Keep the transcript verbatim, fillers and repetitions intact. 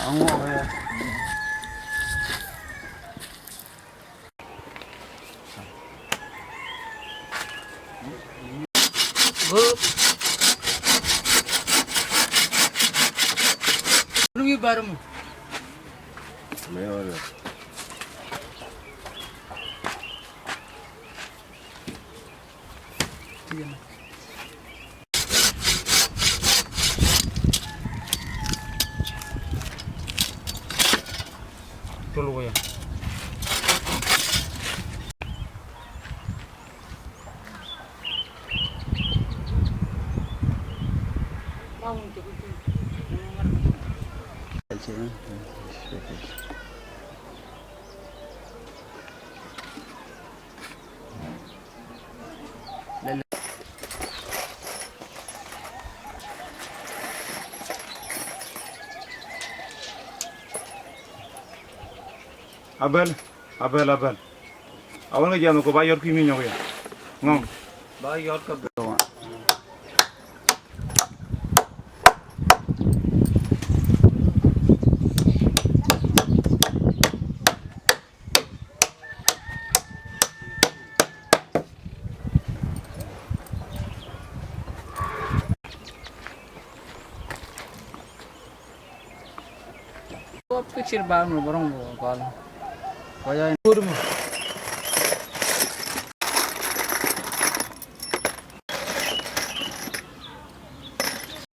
Aŋɔ ɛ. Go. Lu wi bar mu. Tul wä ya. Abel, Abel, Abel. Awal ŋa jam ko ba yɔr ki mi nyɔk ya. Ŋɔŋ. Ba yɔr ka bɛ. Picture ba nu borong bo kol. Kɔya in. Good mo.